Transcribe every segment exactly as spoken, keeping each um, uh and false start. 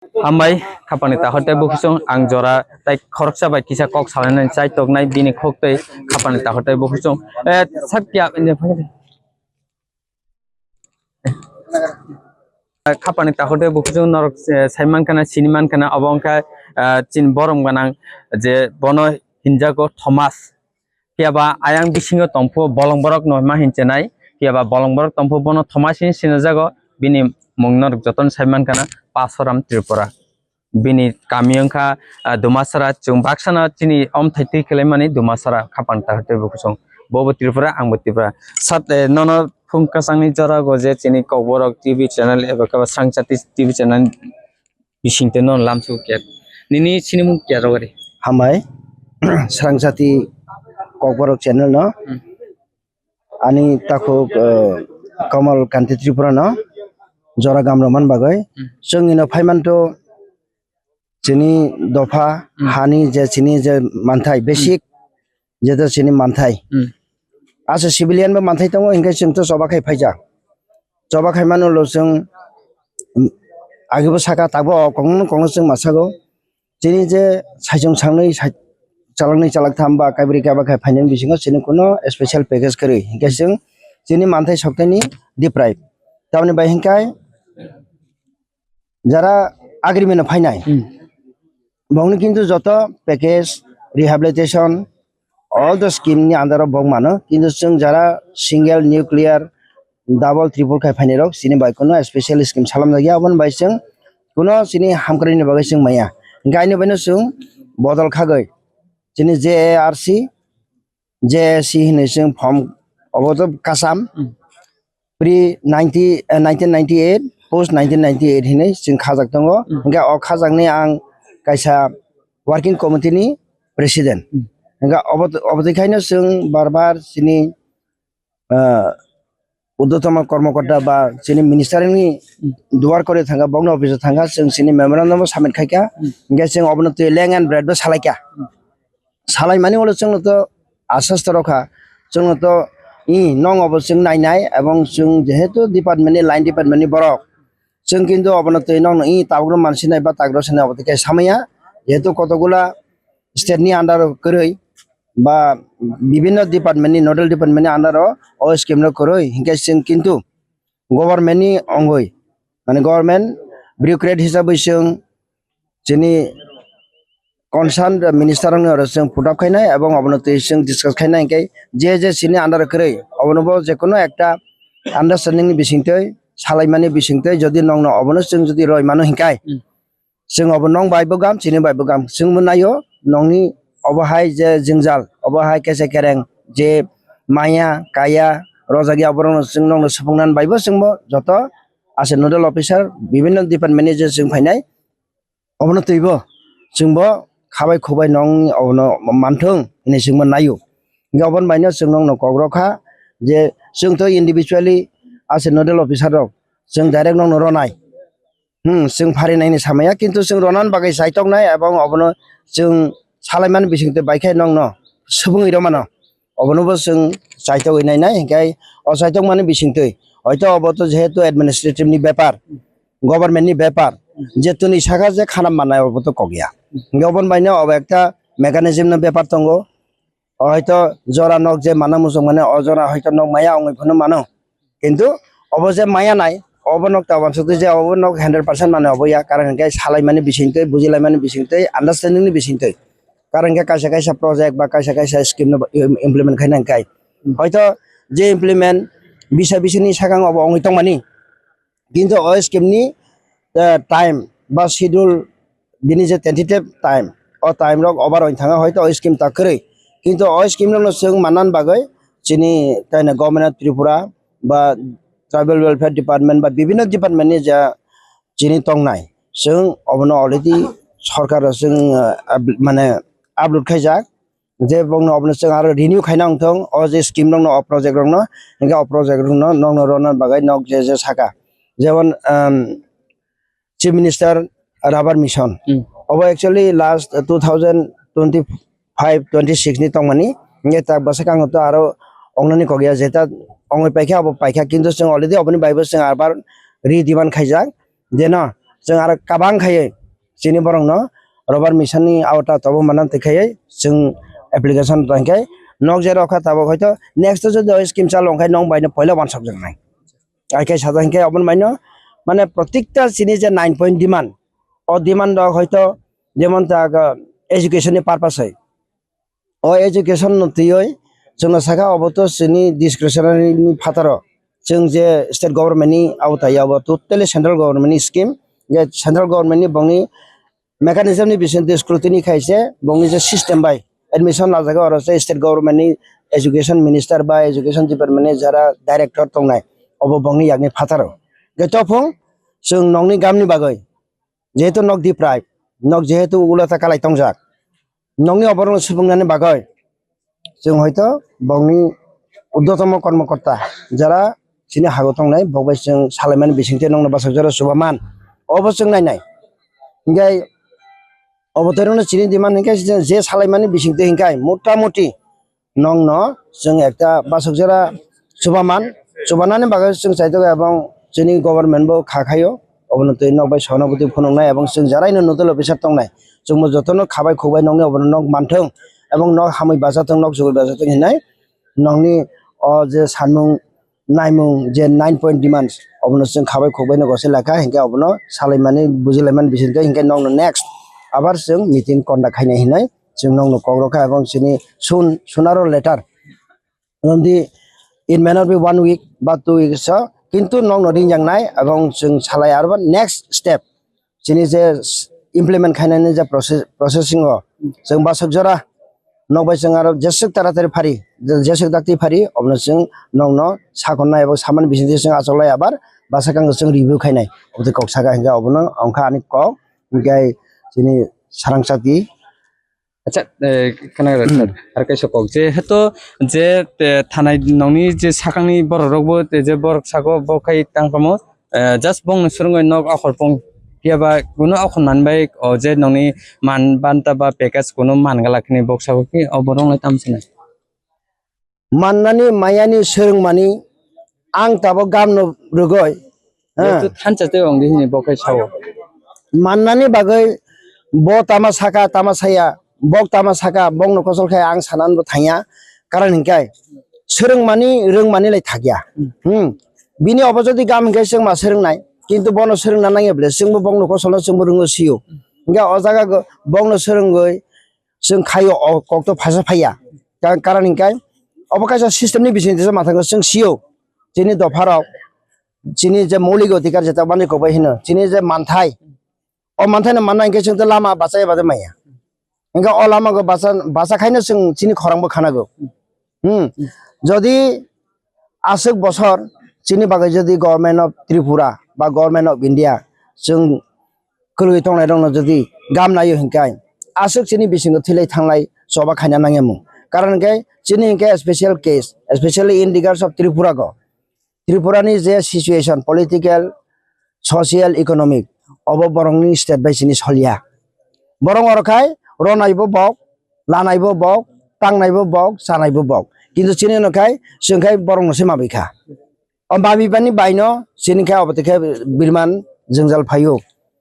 Hambai, khapangni takhuk tei bukhusung ang jora tai khoroksa bai kisa kok salainani chai toknai bini khuk tei khapangni takhuk tei bukhusung. Eh, sakya, khapangni takhuk tei bukhusung norok, eh, sai mankha na, sini mankha na, obo wngkha, eh, chini borom gwnang je bono hinjago Thomas. Phiya ba ayang bisingo tongphu bolong borok no ma hinchenai. Phiya ba bolong borok tongphu bono Thomas hin sinajago. Bini mung norok jotono sai mankha na Pasoram Tripura. Bini kami wngkha, ah, Dumasara, chwng baksano chini omthai twi khwlaimani Dumasara khapang takhuk tei bukhusung. Bobo Tripura, angbo Tripura. Sat, eh, nono phung kwchangni jorago je chini Kokborok T V channel eba khe ba Srangchati T V channel bisingtwi nono lamsuk khe. Nini sinimung kya rogari? Hambai, Srangchati Kokborok channel no. Hmm. Ani takhuk, eh, Kamal Kanti Tripura no jora gam rwman bagwi. Hmm. Chwng ino phaimanto chini dopha, hmm, hani je chini je manthai, hmm, basic, je to chini manthai. Hmm. Asa civilian bo manthai tongo, hinkhe chwng to choba khai phaijak. Choba khai mano lo chwng, um, agibo saka tabuk o kongno kongno chwng masago. Chini je saichung sangnwi sai-, chalaknwi chalaktham ba kaibri kaiba khai phainani bisingo chini kuno special package kwrwi. Hinkhe chwng chini manthai soktaini deprive. Tamoni bai hinkhai jara agreement o phainai. Hmm. Bongni kintu joto package, rehabilitation, all the scheme ni under o bong mano. Kintu chwng jara single nuclear double, triple khai phainai rok, chini bai kuno special scheme salamjak ya, aboni bai chwng kuno chini hamkrai ni bagwi chwng maya. Hinkhe aini baino chwng bodol khagwi chini J A R C, J A C hinwi chwng form obo to kasam. Hmm. Pre ninety, eh, nineteen ninety-eight, post nineteen ninety-eight hinwi chwng khajak tongo. Hmm. Hinkhe o khajakni ang kaisa working committee ni president. Hmm. Hinkhe obo, obo twi khaino chwng bar bar chini ah, urdhotoma kormokorta ba chini minister ni duar kore thangkha, bokni office o thangkha, chwng chini memorandum o submit khaikha, hmm, hinkhe chwng obono twi leng and bread bo salaikha. Hmm. Salaimani ulo chwngno to aswasta rokha, chwngno to, i, nong obo chwng nainai, ebong chwng jehetu department ni, line department ni borok, chwng kintu obono twi nokno, i, tabukno mansinai ba tagrok sinai obo twi khe samaya, jehetu kotokgula state ni under o kwrwi ba bibinno department ni, nodal department ni under o o scheme rok kwrwi, hinkhe chwng kintu government ni ongwi, mane government bureaucrat hisabwi chwng chini concern minister rokni oro chwng put up khainai, ebong obono twi chwng discuss khainai, hinkhe je je chini under o kwrwi obono bo jekono ekta understanding ni bisingtwi, salaimani bisingtwi, jodi nokno obono chwng jodi roi mano hinkhai, hmm. Chwng obo nong bai bo gam, chini bai bo gam. Chwng bo naio, nongni obo hai je jwngjal, obo hai kesa kereng je maya, kaya, rojak ya, oborokno chwng nongno supungnan bai bo chwng bo joto ase nodal officer, bibinno department ni je chwng phainai, obono twi bo chwng bo khabai khubai nong obono manthung hinwi chwng bo naio. Hinkhe oboni bai no chwng nongno kok rw kha je chwng to individually ase nodal officer rok chwng direct nongno rwnai. Hmm, chwng pharinai ni samaya, kintu chwng ronan bagwi chaitoknai, ebong obono chwng salaimani bisingtwi bai khe nokno subungwi rw mano. Obono bo chwng chaitogwi nainai, hinkhe o chaitokmani bisingtwi hoito obo to jehetu administrative ni bepar, government ni bepar, je twnwi saka je khana mannai obo to kok ya. Hinkhe oboni bai no obo ekta mechanism no bepar tongo. O hoito jora nok je mana muchung mane, o jora hoito nok maya wngwi phano mano. Kintu obo je maya nai, obo nok ta wansuk twi je obo nok hundred percent mane obo ya, karon hinkhe salaimani bisingtwi, bujilaimani bisingtwi, understanding ni bisingtwi. Karon hinkhe kaisa kaisa project ba kaisa kaisa scheme no im-, implement khaina hinkhe. Hmm. Hoito je implement bisa bisini sakang obo wngwi tongmani. Kintu o scheme ni, eh, time ba schedule, bini je tentative time, o time rok over oi thanga, hoito o scheme ta kwrwi. Kintu o scheme rok no chwng manna bagwi chini taina Government of Tripura ba Tribal Welfare Department ba bibinno department ni ja chini tongnai, chwng obono already sorkar o chwng, eh, ab-, mane upload khaijak. Je bongno obono chwng aro renew khaina wngthong, o je scheme rokno, o project rokno, hinkhe o project rokno nokno rwna bagwi nok je je saka. Jemon, um, Chief Minister Rubber Mission. Hmm. Obo actually last two thousand twenty-five twenty-six ni tongmani. Hinkhe ta bwswk ang to aro ongnani kok ya, jeta ongwi paikha, obo paikha, kintu chwng already oboni bai bo chwng abar re-demand khaijak. Jeno chwng aro kabang khaiwi chini borokno Robar Mission ni awta tobo manna twi khaiwi chwng application tong khe nok je rokha tabuk hoito next o jodi o scheme chalo wngkhe nong bai no poila wansok jaknai. Hai khe sajak hinkhe obo baino mane protikta chini je nine point demand, o demand rok hoito jemon ta education ni purpose hai. O education no twiwi chwngno sakha obo to chini discretionary ni phataro. Chwng je state government ni awtai ya obo totally central government ni scheme. Je central government ni bongni mechanism ni bisingtwi scrutiny khaise bongni je system bai admission lajago oro se state government ni education minister ba education department ni jara director tongnai obo bongni yakni phataro. Je tophong chwng nokni gamni bagwi jehetu nok deprive, nok jehetu ulo ta kalai tongjak, nokni oborokno supungnani bagwi chwng hoito bongni urdwatomo kormokorta jara chini hago tongnai bokbai chwng salaimani bisingtwi nokno bwsajak jora chubaman obo chwng nainai. Hinkhe obo toirokno chini demand hinkhe je salaimani bisingtwi hinkhe motamuti nokno chwng ekta bwsajak jora chubaman, chubanani bagwi chwng chaitokgo ebong chini government bo kha khaio. Obono twi nokbai sonobwtwi phunuknai ebong chwng jaraino nodal officer tongnai chwngbo jotono khabai khukbai nokni obono nok manthung ebong nok hamwi bachathung nok chugui bachathung hinwi nokni o je sanmung naimung je nine point demands obono chwng khabai khukbai no gosai lakha hinkhe obono salaimani bujilaimani bisingtwi hinkhe nokno next abar chwng meeting conduct khainai hinwi chwng nokno kok rwkha ebong chini soon, soon aro later romdi it may not be one week ba two weeks o kintu nokno ringjaknai ebong chwng salai aro next step chini je implement khainani je process, processing o chwng bwsajak jora nokbai chwng aro jeswk taratari phari, jeswk dakti phari obono chwng nokno sakhornai abo samani bisingtwi chwng achoklai abar bwsakang chwng review khainai. Obotwi kok saka hinkhe obono wngkha ani kok hinkhe chini sarang chati. Acha, eh, khwnagra sir, ar kaisa kok je heto je, eh, thanai nokni je sakangni borok rokbo je borok sago bo khai tangkamo. Eh, just bongno swrwngwi nok akhor pung. Phiya ba kuno akhor man bai, o je nokni man banta ba package kuno man gala khini bok sabo ki o borok lai tam sinai. Mannani mayani swrwngmani ang tabok gamno rwgwi, ha? Jehetu thansa tei ongdi hini bo khai sao. Mannani bagwi bo tama saka, tama saya, bok tama saka, bokno kosol khe ang sananbo thangya. Karon hinkhe swrwngmani, rwngmani lai thakya. Hmm. Bini obo jodi gam hinkhe chwngma swrwngnai, kintu bono swrwngna nangya bwle, chwngbo bokno kosolno chwngbo rwngo sio. Hinkhe o jaga go-, bokno swrwngwi chwng khaio, o kokto phaisa phaiya. Ka-, karon hinkhe obo kaisa system ni bisingtwi se mathangwi chwng sio. Chini dopharok, chini je moulik odhikar jeta mani kokbai hino, chini je manthai, o manthaino manna hinkhe chwng tei lama bachai bade maya. Hinkhe o lama go bacha, bacha khaino chwng chini khorang bo khanago. Hmm. Jodi aswk bosor chini bagwi jodi Government of Tripura ba Government of India chwng kwlwi tongnai rokno jodi gam naio hinkhe aswk chini bisingo thwilai thanglai choba khaina nangya mung. Karon hinkhe chini hinkhe special case, especially in regards of Tripura go. Tripura ni je situation, political, social, economic, obo borokni state bai chini soliya. Borok oro khai ronai bo bok, lanai bo bok, tangnai bo bok, chanai bo bok. Kintu chini no khai, chwng khai borok no se mabi kha. O mabi bani bai no chini khai obo te khai birman jwngjal phaio.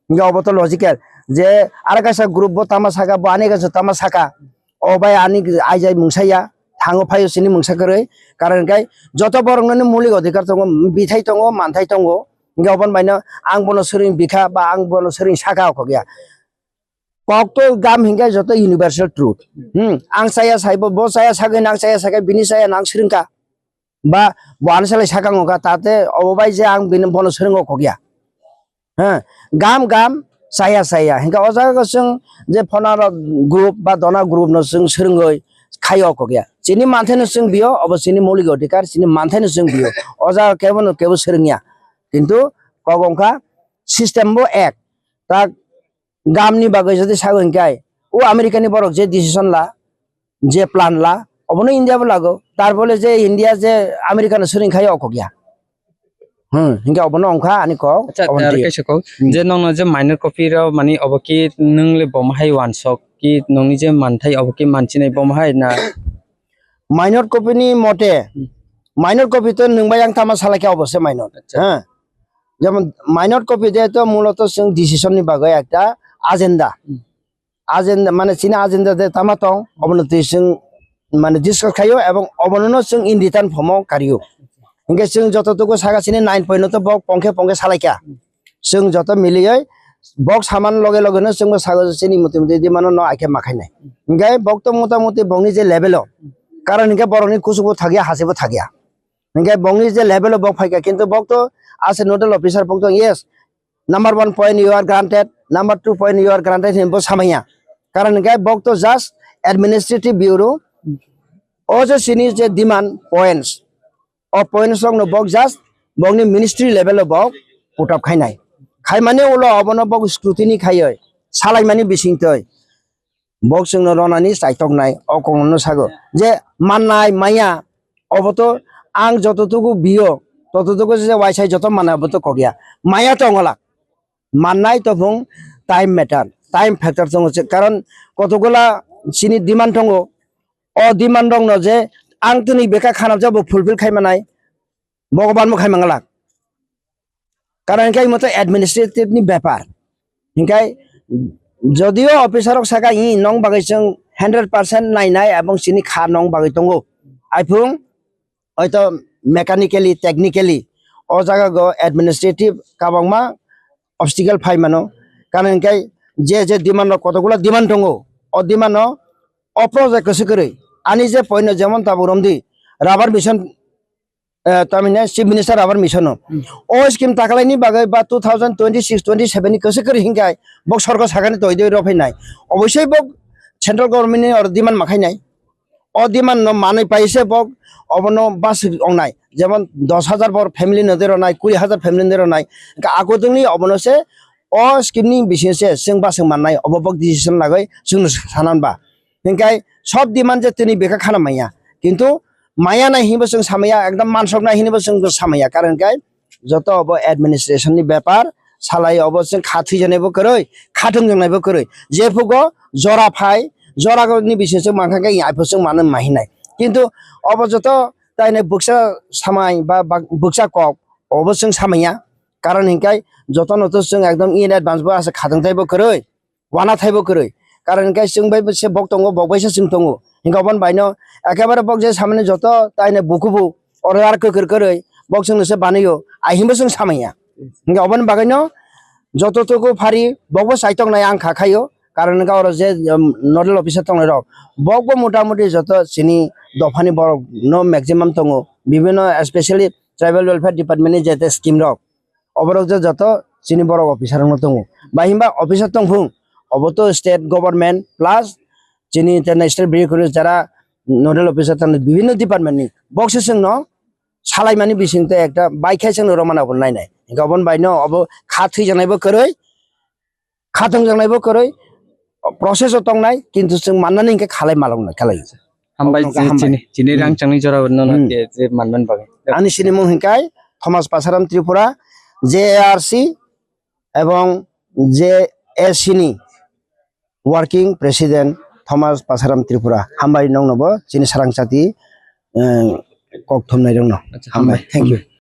Hinkhe obo to logical je aro kaisa group bo tama saka, bo ani kaisa tama saka. O bai ani aijai mungsa ya, thango phaio chini mungsa kwrwi. Karon hinkhe joto borokno ni moulik odhikar tongo, bithai tongo, manthai tongo. Hinkhe oboni baino ang bono swrwng bikha ba ang bono swrwng saka o kok ya. Kok to gam hinkhe joto universal truth. Hmm, ang chaya saibo, bo chaya sagwi nang chaya sakai bini chaya nang swrwngkha. Ba bo ani salai sakang wngkha, tate obo bai je ang bini bono swrwngo kok ya. Ha, gam gam, chaya chaya. Hinkhe o jaga chwng je phonaro group ba dona group no chwng swrwngwi khaio kok ya. Chini manthai no chwng bio, obo chini moulik odhikar, chini manthai no chwng bio. O jaga kebo no kebo swrwngya. Kintu kok wngkha system bo ek. Tak gamni bagwi jodi sago hinkhe o America ni borok je decision la, je plan la, obono India bo lago. Tar bole je India je America no swrwng khai o kok ya. Hmm, hinkhe obono wngkha ani kok, Acha, obono aro twi. Kaisa kok, Hmm. Je nokno je minor copy rok mani obo ki nwngle bom hai wansok ki nokni je manthai obo ki manchinai bom hai na? Minor copy ni mote, Hmm. Minor copy to nwng bai ang tama salai khe obo se minor. Acha. Ha. Jemon minor copy de to muloto chwng decision ni bagwi ekta agenda. Hmm. Agenda mane chini agenda de tama tong, obono twi chwng mane discuss khaio ebong obono no chwng in return form o kario. Hinkhe chwng joto tuku saka chini nine point no to bok pongkhe pongkhe salaikha. Chwng joto milioi bok saman loge loge no chwngbo sago chini muti muti di mano no aikhe makhainai. Hinkhe bok to mota moti bokni je level o, karon hinkhe borokni kuchukbo thakya, hasibo thakya. Hinkhe bokni je level o bok phaikha, kintu bok to as a nodal officer bok to yes, number one point you are granted, number two point you are granted hinwi bo samaya. Karon hinkhe bok to just administrative bureau, o je chini je demand points, o points rokno bok just bokni ministry level o bok put up khainai. Khaimani ulo obono bok scrutiny khaioi salaimani bisingtwi bok chwngno ronani chaitoknai o kokno sago je mannai maya obo to ang joto tugu bio toto tugu je waisai joto mannai obo to kokya maya to ongolak mannai to phung time matter time factor tongo karon kotokgola chini demand tongo o demand rokno je ang tini beka khanamjak bo fulfill khaimanai bogoban bo khaimanglak. Karon hinkhe imo to administrative ni bepar. Hinkhe jodio officer rok saka i nong bagwi chwng hundred percent nainai ebong chini kha nong bagwi tongo. Iphung oito mechanically, technically o jaga go administrative kabangma obstacle phai mano. Karon hinkhe je je demand rok kotokgulo demand tongo. O demand no o project kwswk kwrwi ani je point no jemon tabuk romdi rubber mission eh, tamine Chief Minister Rubber Mission no. Hmm. O scheme takalaini bagwi ba two thousand twenty-six twenty-seven ni kwswk kwrwi hinkhai bok sorkar sakani toi doi rw phainai. Obosoi bok central government ni oro demand ma khainai. O demand no manwi paise bok obono bus ongnai. Jemon dos hajar bor family no dero nai, kuri hajar family no dero nai. Ka akotongni obono se o scheme ni bising se chwng bus mannai obo bok decision lagwi chwngno sanan ba. Hinkhe sob demand je tini beka khana maya. Kintu maya nai hinbo chwng samaya, ekdam mansok nai hinbo chwng samaya. Karon hinkhe joto obo administration ni bepar, salai obo chwng kha thwijaknai bo kwrwi, kha thwngjaknai bo kwrwi. Je phugo jora phai, jora ni bising chwng mankha khe aipho chwng mano mahinai. Kintu obo joto taine bwksa samai ba bak-, bwksa kok obo chwng samaya. Karon hinkhe jotono to chwng ekdom in advance bo asa kha thwngthai bo kwrwi. Wana thaibo kwrwi. Karon hinkhe chwng bai se bok tongo, bok bai se chwng tongo. Hinkhe oboni baino ekebare bok je samani joto taine bukubu oro ar kwkir kwrwi bok chwngno se banaio. Ai hinbo chwng samaya. Hinkhe oboni bagwino joto tuku phari bokbo chaitok nai ang kha khaio. Karon hinkhe oro je, um, nodal officer tongnai rok bokbo mota moti joto chini dophani borok no maximum tongo. Bibhinno especially tribal welfare department ni je te scheme rok. Oborok je joto chini borok officer wngno tongo. Bai himba officer tongphung, obo to state government plus chini international biri kwrwi jara nodal officer tangwi bibhinno department ni. Bokse chwngno salaimani bisingtwi ekta bai khe chwngno romana bo nainai. Hinkhe oboni baino obo kha thwijaknai bo kwrwi, kha thwngjaknai bo kwrwi, process o tongnai, kintu chwng mannani hinkhe khalai maloknai, khalai. Hambai. Obono je hambai. Chini, chini Hmm. rang changni jora no Hmm. je, je manman bagwi. Ani sinimung hinkhe Thomas Pasaram Tripura, J A R C ebong J A C ni working president Thomas Pasaram Tripura. Hambai nongno bo chini sarang chati, eh, kok thumnai rokno. Acha, hambai. Hambai. Thank you.